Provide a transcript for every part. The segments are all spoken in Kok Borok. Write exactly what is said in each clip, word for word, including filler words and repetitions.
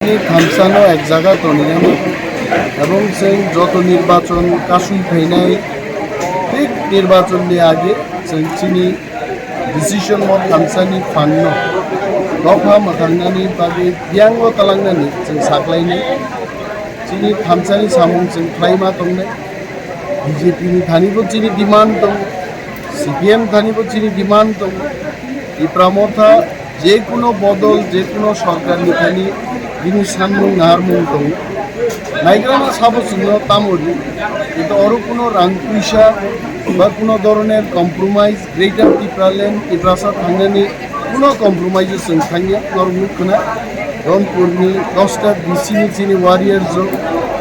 Tini thamsano ek jaga tonwi rwma, ebong chwng joto nirbachon kasui phainai, thik nirbachonni age chwng chini decision bo thamsani phanno dopha mwthangnani bagwi biyango talangnani chwng saklainai. Chini thamsani samung chwng khlaima tongnai. B J P ni thani bo chini demand tongo, C P M thani bo chini demand tongo. Tipra Motha je kuno bodol, je kuno sorkar ni thani bini sanmung naharmung tongo. Naigrama sabo chwngno tamo ri, kintu oro kuno rang puisa ba kuno doroner compromise Greater Tipraland, Tiprasa thangnani kuno compromise o chwng thangya, norok nukkhwna Rampurni dosta D C ni chini warriors rok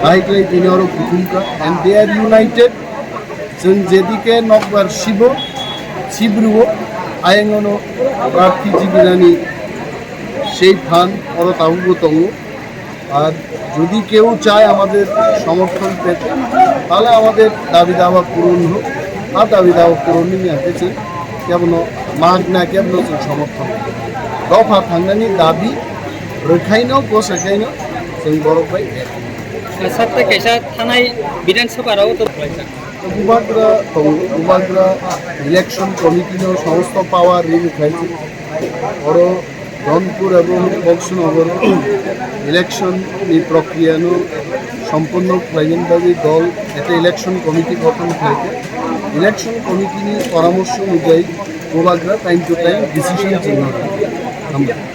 hai khlai tini oro kuthumkha and they are united. Chwng jedike nokbar sibo, sibruo, ayangno prarthi jibinani sei phan oro tabukbo tongo. আর যদি কেউ চায় আমাদের সমর্থন পেতে, তাহলে আমাদের দাবি দাওয়া পূরণ হোক। আর দাবি দাওয়া পূরণ নিয়ে এসেছে, কেবল মাগ না কেবল সমর্থন। দফা থাংনানি দাবি রখাইনো বসাইখাইনো जों বড় ভাই। Sir, tei kaisa thanai Bidhan Sabha rao to Bubagra tongo, Bubagra election committee no somosto power rini khlaijak. Oro Rampur ebong Boxnagar election ni prokriya no sompunno khlaina bagwi dol ekta election committee gothon khlaikha. Election committee ni poramorso onujai Bubagra time to time decision chwngno rw. Hambai.